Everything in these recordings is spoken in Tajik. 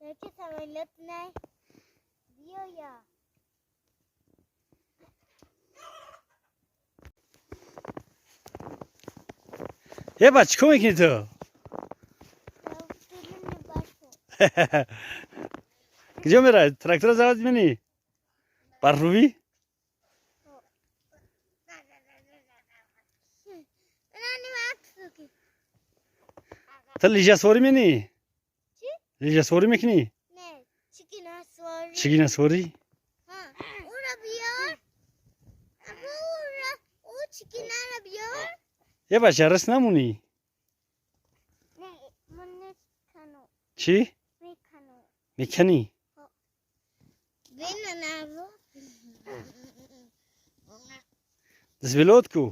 Яки самолет не биёя. Е бача, чикор мекунӣ ту? Куҷо мерай? Трактора завод менӣ? Баррувӣ? Ту лижасворӣ менӣ? Лижасворӣ мекунӣ? Чигинасворӣ? Е бача, рис намонӣ? Чӣ? Мекунӣ? Дастбелот ку?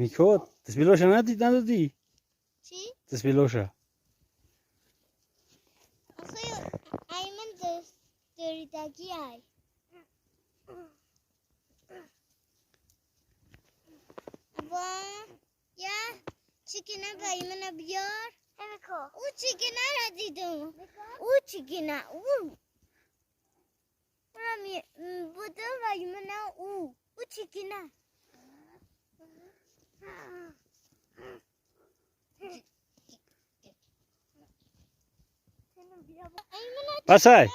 Микот? Дастбелоша надодӣ? Дастбелоша? Пасай.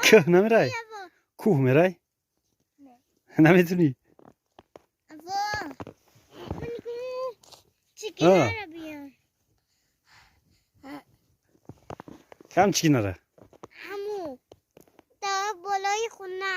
Кӯҳ намерай? Кӯҳ мерай? Наметунӣ? Кам чигинара? Болои хона.